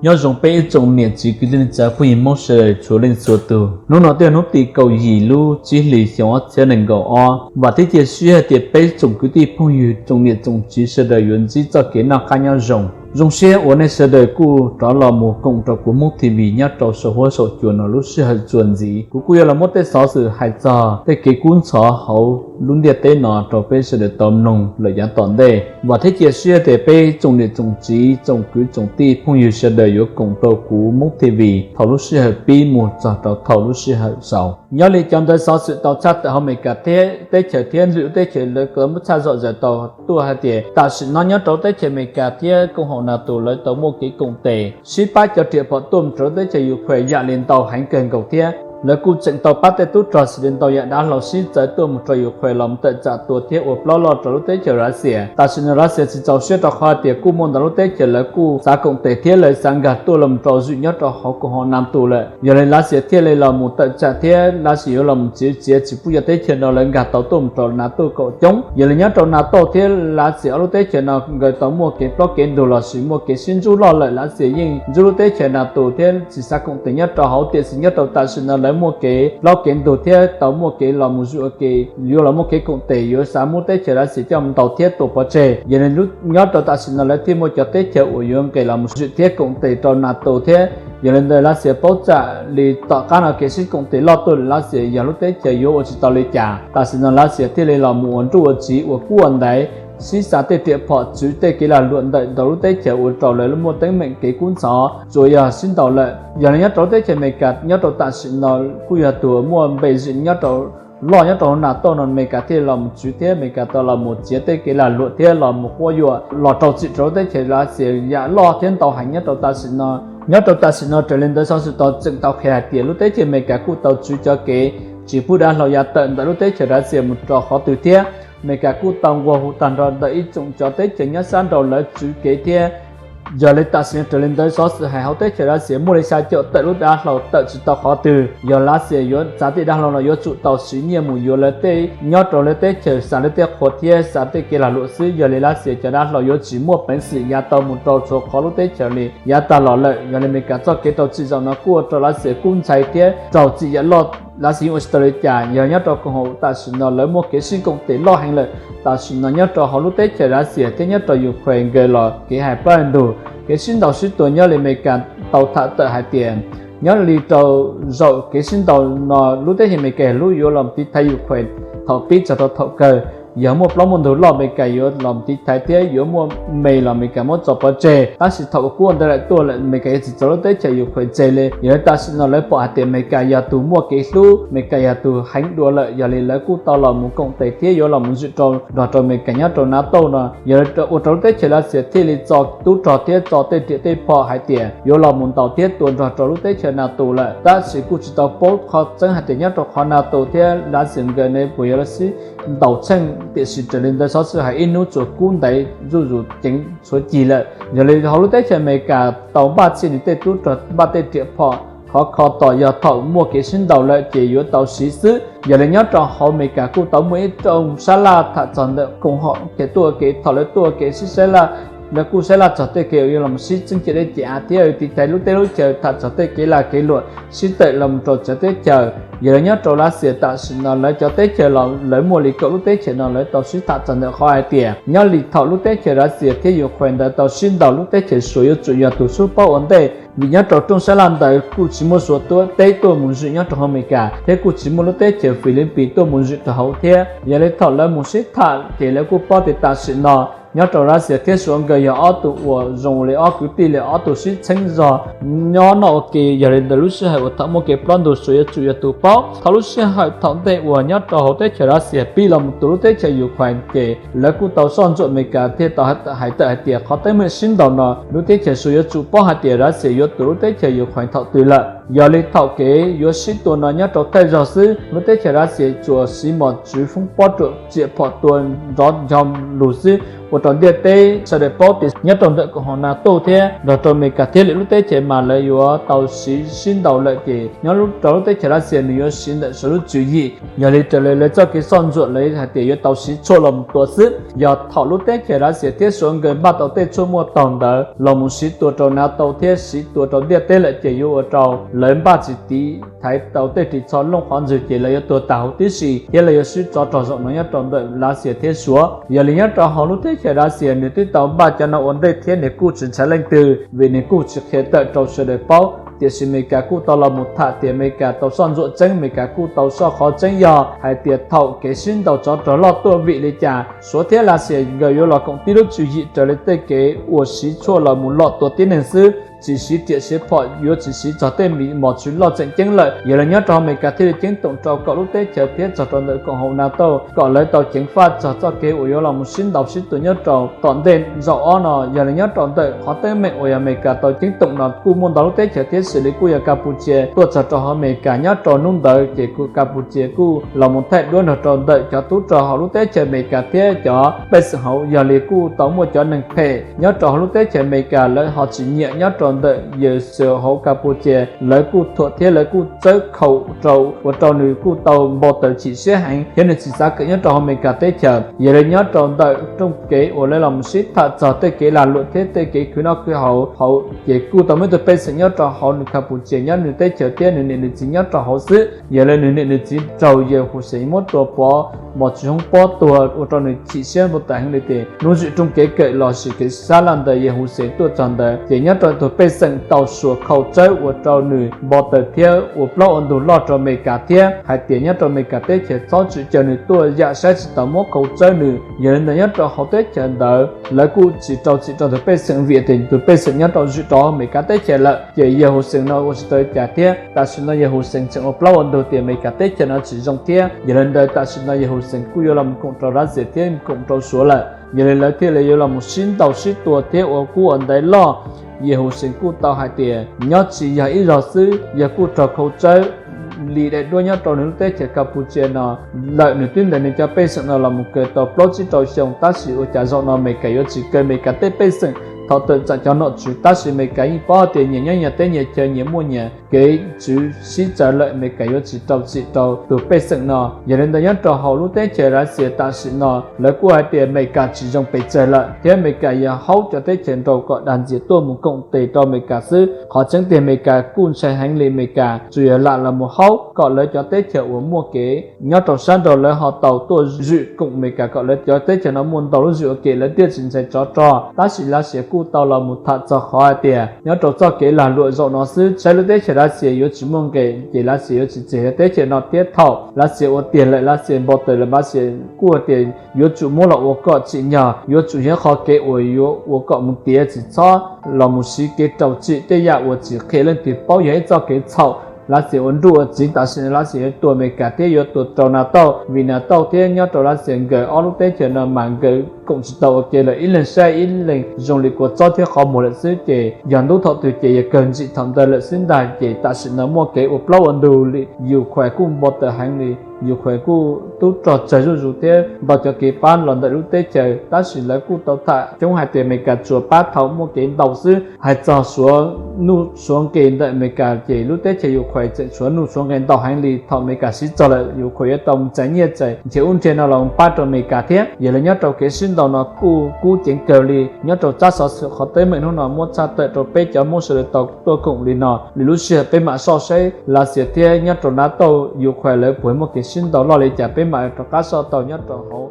Nyob zoo peb ib tsoom niam txiv kwv tij neej tsa phooj ywg Hmoob sawv daws txhua leej txhua tus. Hnub no twb yog hnub tim kaum yim lub tsib hlis xyoo ob txhiab nees nkaum ob. Vam thiab cia siab hais tias peb tsoom kwv tij phooj ywg tsoom niam tsoom txiv sawv daws yuav ntsib txoj kev noj qab nyob zoo. Zoo siab uas nej sawv daws kuj rov los mus koom rau kuv Hmoob T V nyob rau saum huab saum cua no lub sij hawm txuas ntxiv. Kuv kuj yuav los muab tej xov xwm hais txog tej kev kub ntxhov hauv lub ntiaj teb no rau peb sawv daws tau mloog lawm yav tom ntej. Vam thiab cia siab tias peb tsoom niam tsoom txiv tsoom kwv tsoom tij phooj ywg sawv daws yuav koom rau kuv Hmoob T V thaum lub sij hawm pib mus txog rau thaum lub sij hawm xaus. Nyob li cov ntawv xov xwm tau tshaj tawm hauv Amelikas thiab teb chaws thiab lwm lub teb chaws lawv kuj muab tshaj zom zaws tau tuaj hais tias tam sim no nyob rau teb chaws Amelikas thiab koom haum NATO lawv tau muaj kev koom tes sib pab cov riam phom tuaj mus rau lub teb chaws Ukraine yam li ntau heev kawg nkaus thiab lawv kuj tseem tau pab tej tub rog xws li ntau yam dav hlau sib txawv tuaj mus rau Ukraine los mus tawm tsam tua thiab ua plaub loj rau lub teb chaws Russia. Tam sim no Russia tsis txaus siab rau qhov tias kuj muaj ntau lub teb chaws lawv kuj xav koom tes thiab lawv xav nkag tuaj los mus rau zwm nyob rau hauv koom haum NATO lawm. Yog li Russia thiaj li los mus tawm tsam thiab Russia yuav los mus txiav txiav tsis pub cov teb chaws no lawv nkag tau tuaj mus rau NATO kom coob. Yog li nyob rau NATO thiab Russia ob lub teb chaws no nkawd tau muaj kev plaub kev ntug lossis muaj kev sib ntxub loj lawm. Russia yeej ntxub lub teb chaws NATO thiab tsis xav koom tes nyob rau hauv, tiam sis nyob rau tam sim no lawv muaj kev plaub kev ntug thiab tau muaj kev los mus zwm ua ke yuav los muaj kev koom tes yuav xav muab teb chaws Russia coj mus ntaus thiab tua pov tseg. Yog li nyob rau tam sim no lawv thiaj muaj cov teb chaws uas yuav nqis los mus zwm thiab koom tes rau NATO thiab. Yog li ntawd Russia paub txam li tom qab no kev sib koom tes loj tuaj lawm, Russia yog lub teb chaws yuav ua tsis tau li cas. Tam sim no Russia thiaj li los mus ua nruj ua tsiv ua kub ua ntaiv, sib xa tej riam phom txwv tej kev lag luam ntawm ntau lub teb chaws ua rau lawv muaj teeb meem kev kub ntxhov tsuas yog sib ntaus lawm. Yog li nyob rau lub teb chaws Amelikas nyob rau tam sim no kuj yog tus muaj npe zwm nyob rau loj nyob rau NATO no, Amelikas thiaj los mus txwv thiab Amelikas tau los mus txiav tej kev lag luam thiab los mus quab yuam los rau txim rau lub teb chaws Russia yam loj thiab ntau heev nyob rau tam sim no. Nyob rau tam sim no raws li ntawv xov xwm tau tseem tau qhia hais tias lub teb chaws Amelikas kuj tau txwv cov kev tsis pub dav hlau yav tawm ntawm lub teb chaws Russia mus rau qhov twg thiab Amelikas kuj tau nqua hu tag nrho ntawm ib tsoom cov teb chaws nyob sab nraud lawv txwv kev thiab. Yog li tam sim no raws li ntawv xov xwm hais hauv teb chaws Russia muaj li xya caum tawm lub dav hlau tawm tsis tau qhov twg. Yog Russia yuav txav tej dav hlau no yuav tsum tau siv nyiaj mus yuav lawv tej nyob rau lawv teb chaws xa lawv tej qhua thiab xa tej kev lag luam xwb. Yog li Russia cov dav hlau yuav tsis muaj peev xwm yav tau mus rau txhua qhov lub teb chaws li yav tag los lawm. Yog li Amelikas txoj kev rau txim zaum no kuj ua rau Russia kub ntxhais thiab raug txim yam loj, Russia yeej ua tsis tau li cas. Yog nyob rau koom haum tam sim no lawv muaj kev sib koom tes loj heev lawm. Tam sim no nyob rau hauv lub teb chaws Russia thiab nyob rau Ukraine nkawd los kev hais plab ntug, kev sib ntaus sib tua nyob li Amelikas tau tham tawm hais tias nyob li rau zaum kev sib ntaus no lub teb chaws Amelikas lub yuav los tiv thaiv Ukraine thaum pib txog rau thaum kawg. Yog muaj plaub muaj ntug loj Amelikas yuav los tiv thaiv thiab yuav muaj me los Amelikas muab tso pov tseg. Tab sis thaum uas kub ntawd lawm tuaj lawm Amelikas yuav tsis txo lub teb chaws Ukraine tseg li. Yog li tam sim no lawv pom hais tias Amelikas yog tus muaj kev hlub, Amelikas yog tus heev dua lawm, yog li lawv kuj tau los mus koom tes thiab yuav los mus zwm rau nrog rau Amelikas nyob rau NATO no. Yog li ua rau lub teb chaws Russia thiaj li txo tub rog thiab txo tej riam tej phom hais tias yuav los mus ntaus thiab tua nrog rau lub teb chaws NATO lawm. Tab sis kuj tsis tau paub qhov tseeb hais tias nyob rau qhov NATO thiab Russia nkawd ne puas yuav los sib ntaus tsheej, tiam sis raws li ntawv xov xwm hais ib hnub tsuas kub ntaiv zuj zus ceev tshuav cig lawm. Yog li hauv lub teb chaws Amelikas tau npaj txhij nws tej tub rog npaj tej riam phom khov kho tos yog thaum muaj kev sib ntaus lawm ces yuav tau siv xwb. Yog li nyob rau hauv Amelikas kuj tau muaj ib rooj sab laj tham txog ntawm koom haum kev tuaj ua ke, thaum lawv tuaj ua ke sib saib laj, lawv kuj saib laj txog tej kev uas yuav los sib txeeb ciam teb ciam av thiab tiv thaiv lub teb lub chaws, tham txog tej kev lag kev luam sib tawm los mus rau txawv teb chaws. Yog li nyob rau Russia tam sim no lawv cov teb chaws los lawv muaj li kaum lub teb chaws no lawv tau sib tham txog ntawm qhov hais tias nyob li thaum lub teb chaws Russia thiab Ukraine ntawd tau sib ntaus lub teb chaws Suav yuav tsum yog tus xub paub ua ntej, vim nyob rau rooj sab laj ntawd kuj tsis muaj Suav teb tuaj mus zwm nyob rau hauv Amelikas thiab kuj tsis muaj lub teb chaws Philippines tuaj mus zwm rau hauv thiab. Yog li thaum lawv mus sib tham ces lawv kuj paub tias tam sim no nyob rau Russia thiab Suav nkawd yog ob tug uas zoo li ob kwv tij li ob tug sib txheeb zog nyob noj ua ke. Yog li ntawd lub sij hawm uas thaum muaj kev ploj ntug Suav yuav tsum yog tus paub. Thaum lub sij hawm thaum ntej uas nyob rau hauv teb chaws Russia pib los mus tua lub teb chaws Ukraine ces lawv kuj tau soj ntsuam Amelikas thiaj tau hais tawm hais tias qhov teeb meem sib ntaus no lub teb chaws Suav yuav tsum paub hais tias Russia yuav tua lub teb chaws Ukraine thaum twg lawm. Yog li thaum kev yuav sib tua no nyob rau thawj zaug xwb, lub teb chaws Lav Xias tsuas siv mos txwv foob pob ruam riam phom tua nrov ncho lug xwb, ua rau ntiaj teb sawv daws paub tias nyob rau ntawm koom haum NATO thiab nrog rau Amelikas thiab lwm lub teb chaws mas lawv yuav tau siv sib ntaus lawm, ces nyob rau lub teb chaws Lav Xias nws yuav siv ntawm saum lub tswv yim. Yog li raws li lawv txoj kev soj ntsuam lawv hais tias yuav tau siv tshuaj los mus tua xwb. Yog thaum lub teb chaws Lav Xias thiab Suav nkawd npaj tau tej tshuaj muaj taug ntawd los mus siv tua rau NATO thiab siv tua rau ntiaj teb lawm ces yuav ua rau lawv npaj tsis tiv thaiv tau tej ris tsho looj qhov ntswg ces lawv yuav tuag tas huv tib si thiab lawv yuav sib tsov rog zaum no nyob rau ntawm Lav Xias thiab Suav. Yog li nyob rau hauv lub teb chaws Lav Xias nws twb tau npaj cov no ua ntej thiab nws kuj tsis ntshai leej twg vim nws kuj tsis qhia tawm rau sawv daws paub. Tiam sis Amelikas kuj tau los mus tham tias Amelikas tau soj ntsuam tseeb, Amelikas kuj tau soj qhov tseeb yog hais tias thaum kev sib ntaus tsov rog loj tuaj vim li cas Suav thiab Lav Xias nkawd yuav los koom tib lub tswv yim raws li tej kev uas siv tshuaj los mus lom tua tib neeg xwb, tsis siv riam siv phom, yuav tsis siv txog tej mos txwv loj tseem ceeb lawm. Yog li nyob rau Amelikas thiaj li ceeb toom rau kaum lub teb chaws thiab txog rau ntawm koom haum NATO kom lawv tau ceev faj txog txoj kev uas yuav los mus sib ntaus sib tua nyob rau tom ntej zaum ob no. Yog li nyob rau ntawm qhov teeb meem uas yog Amelikas tau ceeb toom no kuj muaj ntau lub teb chaws thiab xws li kuj yog Kapucia tuaj txog rau hauv Amelikas nyob rau hnub ntawd ces kuj Kapucia kuj los mus thaij duab nrog rau ntawm cov tub rog hauv lub teb chaws Amelikas thiab cov pej xeem hauv. Yog li kuj tau muaj cov neeg phem nyob rau hauv lub teb chaws Amelikas lawv ho tsis nyiam nyob rau ntawm yawg Xyooj hauv Kapucia, lawv kuj thuam thiab lawv kuj txawb khaum rau ua rau nws kuj tau npau taws chim siab heev thiab nws tsis xav kawm nyob rau hauv Amelikas teb chaws. Yog li nyob rau ntawm rooj kev uas lawv los mus sib tham txog tej kev lag luam thiab tej kev khwv noj khwv haus hauv ces kuj tau muaj ib tug pej xeem nyob rau hauv nws Kapucia nyob nws teb chaws thiab nws niam nws txiv nyob rau hauv xwb. Yog li nws niam nws txiv raug yawg Husev muab tua pov mos txwv foob pob tuag ua rau nws chim siab npau taws heev li tias hnub zwm rooj kev kawm los sis kev sab laj ntawd yawg Husev tuaj txog ntawd ces nyob rau tus pej xeem tau suav khau tsawb ua rau nws npau taws thiab ua plaub ua ntug loj rau Amelikas thiab hais tias nyob rau Amelikas teb chaws txhob tsim caw nws tuaj yam saib tsis taus muab khau tsawb nws. Yog li ntawd nyob rau hauv teb chaws ntawd lawv kuj tsis rau txim rau tus pej xeem vim tias tus pej xeem nyob rau zwm rau Amelikas teb chaws lawm ces yawg Husev no ua tsis tau li cas thiab. Tam sim no yawg Husev tseem ua plaub ua ntug tias Amelikas teb chaws no tsis zoo thiab. Yog li ntawd tam sim no yawg Husev kuj yuav los mus koom rau Lav Xias thiab koom rau Suav lawm. Yog li lawv thiaj li yuav los mus sib ntaus sib tua thiab ua kub ua ntaiv loj. Yawg Husev kuj tau hais tias nyob tsis yog ib zaug xwb, yawg kuj raug khau tsawb li daim duab nyob rau nws lub teb chaws Kapucia no lawm. Nws twb ntes nws cov pej xeem no los mus kaw tau plaub tsib rau xyoo, tab sis ua cas zaum no Amelikas yuav tsis kaw Amelikas tej pej xeem thaum tawm tsam cov nom tswv, tab sis Amelikas yeej paub tias nyias nyob nyias teb nyias chaw, nyias muaj nyias kev tswv sib txawv lawm, Amelikas yuav tsis rau txim rau tus pej xeem no. Yog li ntawd nyob rau hauv lub teb chaws Lav Xias tam sim no lawv kuj hais tias Amelikas tsis zoo pes tsawg lawm thiab Amelikas yog haub cov teb chaws nraug kom dag ntxias tuaj mus koom tes rau Amelikas xwb. Qhov tseeb tiag Amelikas kuj ntshai heev li, Amelikas tsuas yog lam los mus haub kom lawv cov teb chaws uas muaj kev nyob rau sab nraud lawv ho tau tuaj zwm koom Amelikas kom lawv cov teb chaws no muaj ntau lub zwm ua ke lawv thiaj tsis ntshai tsov rog. Tab sis Lav Xias kuj tau los mus tham txog qhov hais tias nyob rau txoj kev lag luam zaum no xwb, saib lub teb chaws Lav Xias yuav tsis muaj nqis ces Lav Xias yuav tsis tseg teb chaws no thiab. Thaum Lav Xias ua tiag lawm, Lav Xias npau taws lawm, Lav Xias kuj hais tias yuav tsum muab los ua kom tsim nyog, yuav tsum yog qhov kev uas yuav ua kom mus tiav, tsis txhob los mus siv kev rau txim tej yam uas tsis qhia leej twg paub, yog ib txoj kev txhaum. Lav Xias ua nruj ua tsiv, tam sim no Lav Xias yuav tua Amelikas thiab yuav tua rau NATO, vim NATO thiab nyob rau Lav Xias nkawd ob lub teb chaws no mas nkawd koom tsis tau ua ke lawm, ib leeg saib ib leeg zoo li kua txob thiab qhov muag lawm xwb. Ces yog ntub thaum twg ces yog kawg ntxim thaum ntawd lawm xwb ntag. Ces tam sim no muaj kev ua plaub ua ntug li, Ukraine kuj npau taws heev li, Ukraine kuj tub rog tsawg zuj zus thiab ntau cov kev pab los ntawm lub teb chaws, tab sis lawv kuj tau tham coob hais tias Amelikas tsuas pab thaum muaj kev ntau xwb. Hais txog Suav nuj Suav nqis ntawm Amelikas ces lub teb chaws Ukraine tseem Suav nuj Suav nqis ntau heev li. Thaum Amelikas siv txog lawm, Ukraine yuav tau mus txais nyiaj txais nrhiav ub nrhiav no los pab rau Amelikas thiab. Yog li nyob rau kev sib ntaus no kuj kub ceev kawg li nyob rau tsab xov xwm qhov teeb meem hnub no muab tshaj tawm rau peb cov Hmoob sawv daws tau tuaj koom li no. Lwm lub sij hawm peb mam soj saib Lav Xias thiab nyob rau NATO, Ukraine lawv puas muaj kev sib ntaus loj li cas peb mam rov qab soj tau nyob rau hauv